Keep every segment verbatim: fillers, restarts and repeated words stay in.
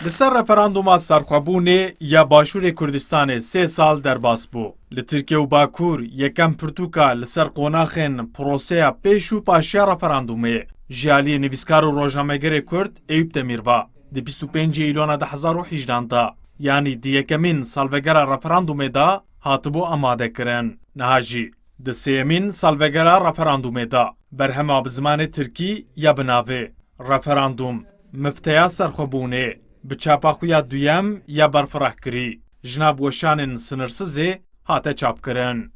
Li ser referanduma serxwebûnê ya Başûrê Kurdistanê sê sal derbas bû. Li Tirkiye û Bakur yekem pirtûka li ser qonaxên proseya pêş û paşiya referandumê ji aliyê nivîskar û rojnamegerê Kurd Eyûp Demîr ve di bîst û pêncê Îlona du hezar û hejdehan de, yanî di yekemîn salvegera referandumê de hatibû amadekirin. Niha jî di sêyemîn salvegera referandumê de berhema bi zimanê tirkî ya bi navê Referandum, mifteya serxwebûnê, bi çapa xwe ya duyem ya berfirehkirî ji nav weşanên sinirsizê hate çapkirin.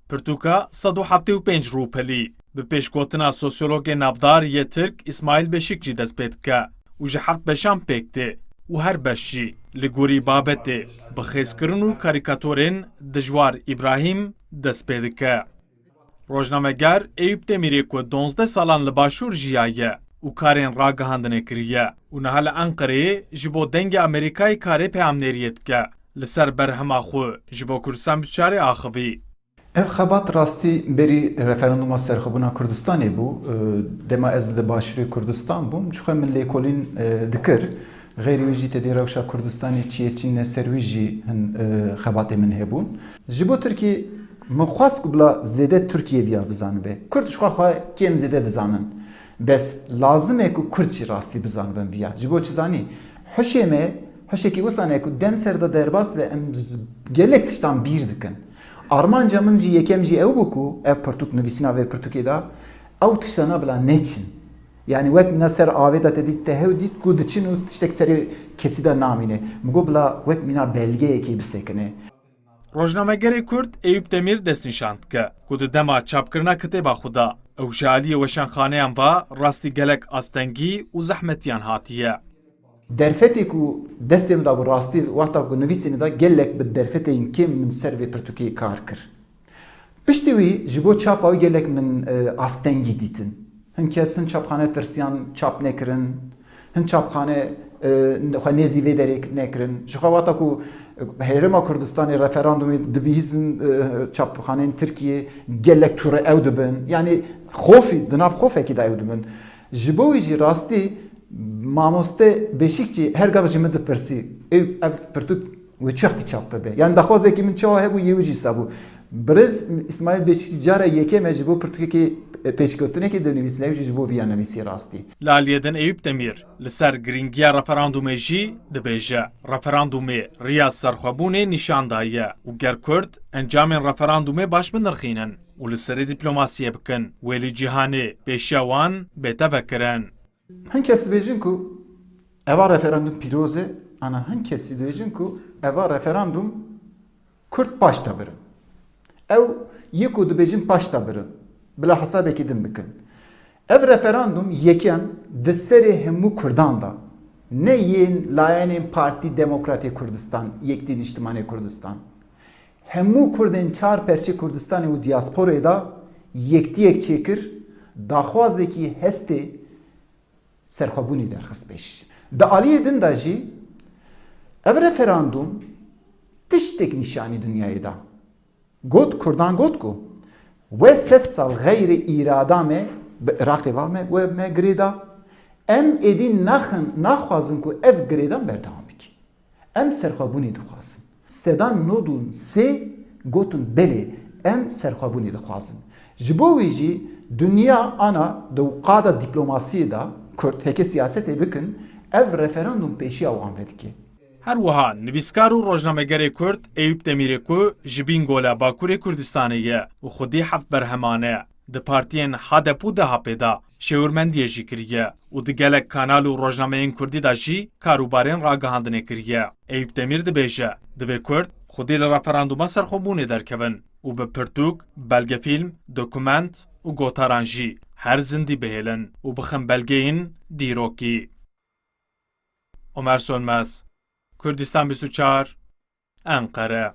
Pirtûka sed û heftê û pênc rûpelî bi pêşgotina sosyologê navdar yê Tirk Îsmaîl Beşîk jî dest pê dike û ji heft beşan pêk tê û her beş jî li gorî babetê bi xêzkirin û karîkatorên Dijwar Îbrahîm dest pê dike. Rojnameger Eyûp Demîrê ku duwazdeh salan li Başûr jiyaye û karên ragihandinê kiriye û niha li Enqereyê ji bo Dengê Amerîkayê karê peyamnêriyê dike, li ser berhema xwe ji bo Kurdistan bîst û çarê axivî. Ev xebat rastî berî referanduma serxwebûna Kurdistanê bû. E, dema ez li Başûrê Kurdistan bûm, ji xwe min lêkolîn, e, dikir. Xeyrî wî jî tedê rewşa Kurdistanê çi ye çi ne ser wî jî hin, e, xebatê min hebûn. Ji bo Tirkî min xwest ku bila zêde Tirkiyê viya bizanibe. Kurd ji xwe xwe kêm zêde dizanin. Bes lazim e ku Kurd jî rastî bizanibin viya. Ji bo çi zanî? Hişê me, hişekî wisa ne ku dem ser de derbas dibe, em z-, gelek tiştan bîr dikin. Armanca min jî yekem jî ew bû ku ev pirtûk, nivîsîna vê pirtûkê de, ew tiştana bila neçin. Yanî wek mîna ser avê de te dît, te hew dît ku diçin û tiştek serê kesî de namîne. Min got bila wek mîna belgeyekê bisekine. Rojnamegerê Kurd Eyûp Demîr destnîşan dike ku di dema çapkirina kitêba xwe de ew ji aliyê weşanxaneyan ve rastî gelek astengî û zehmetiyan hatiye. Derfetê ku destê min de bû rastî wexta ku nivîsînê de gelek bi derfetên kêm min ser vê pirtûkê kar kir. Piştî wî ji bo çapa wî gelek min, e, astengî dîtin. Hin kes, hin çapxane tirsiyan çap nekirin, hin çapxane, e, xwe nêzî vê derê nekirin. Ji xwe wata ku, e, Herêma Kurdistanê referandumê dibihîzin, e, çapxaneyên Tirkiyê gelek tûre ew dibin. Yanî xofî, di nav xofekî de ew dibin. Ji bo wî jî rastî Mamoste Beşîkçî her gav ji min dipirsî, ew, ev pirtûk wê çi wextî çap bibe? Yanî daxwazekî min çawa hebû, yê wî jî sa bû. Birêz Îsmaîl Beşîkçî cara yekem e ji bo pirtûkekê pêşketinekê dinivîsin, ew jî ji bo viya nivîsî rastî. Li aliyê din Eyûp Demîr li ser girîngiya referandumê jî dibêje, referandumê riya serxwebûnê nîşan daye û ger Kurd encamên referandumê baş binirxînin û li serê dîplomasiyê bikin, wê li cîhanê pêşiya wan bête vekirin. Hin kes dibêjin ku eva referandum pîroz e, ana hin kesî dibêjin ku eva referandum Kurd paş de birin. Ew yê ku dibêjin paş de birin, bila hesabekî din bikin. Ev referandum yekem di serê hemû Kurdan de, ne yên layenên Partî Demokratê Kurdistan, Yekdî Niştimanê Kurdistan. Hemû Kurdên çar perçê Kurdistanê û diasporê de yektiyek çêkir, daxwazekî hestê serxwebûnî derxist pêş. Di aliyê din de jî ev referandum tiştek nîşanî dinyayê da. Got, Kurdan got ku we sed sal xeyrê îrada me bi Iraqê va me, we me girê da. Em êdî naxin, naxwazin ku ev girêdan berdewam bike. Em serxwebûnê dixwazin. Sedan nod û sê gotin belê, em serxwebûnê dixwazin. Ji bo wî jî dinya ana di qada dîplomasiyê de Kurd heke siyasetê bikin, ev referandum pêşiya wan vedike. Her wiha nivîskar û rojnamegerê Kurd Eyûp Demîrê ku ji Bîngola Bakurê Kurdistanê ye û xwedî heft berheman e, di partiyên HADEP û DEHAPê de şêwirmendiyê jî kiriye û di gelek kanal û rojnameyên kurdî de jî karûbarên ragihandinê kiriye. Eyûp Demîr dibêje, divê Kurd xwedî li referanduma serxwebûnê derkevin û bi pirtûk, belgefîlm, dokument û gotaran jî her zindî bihêlin û bixin belgeyên dîrokî. Omer Sönmez, Kurdistan bîst û çar, Enqere.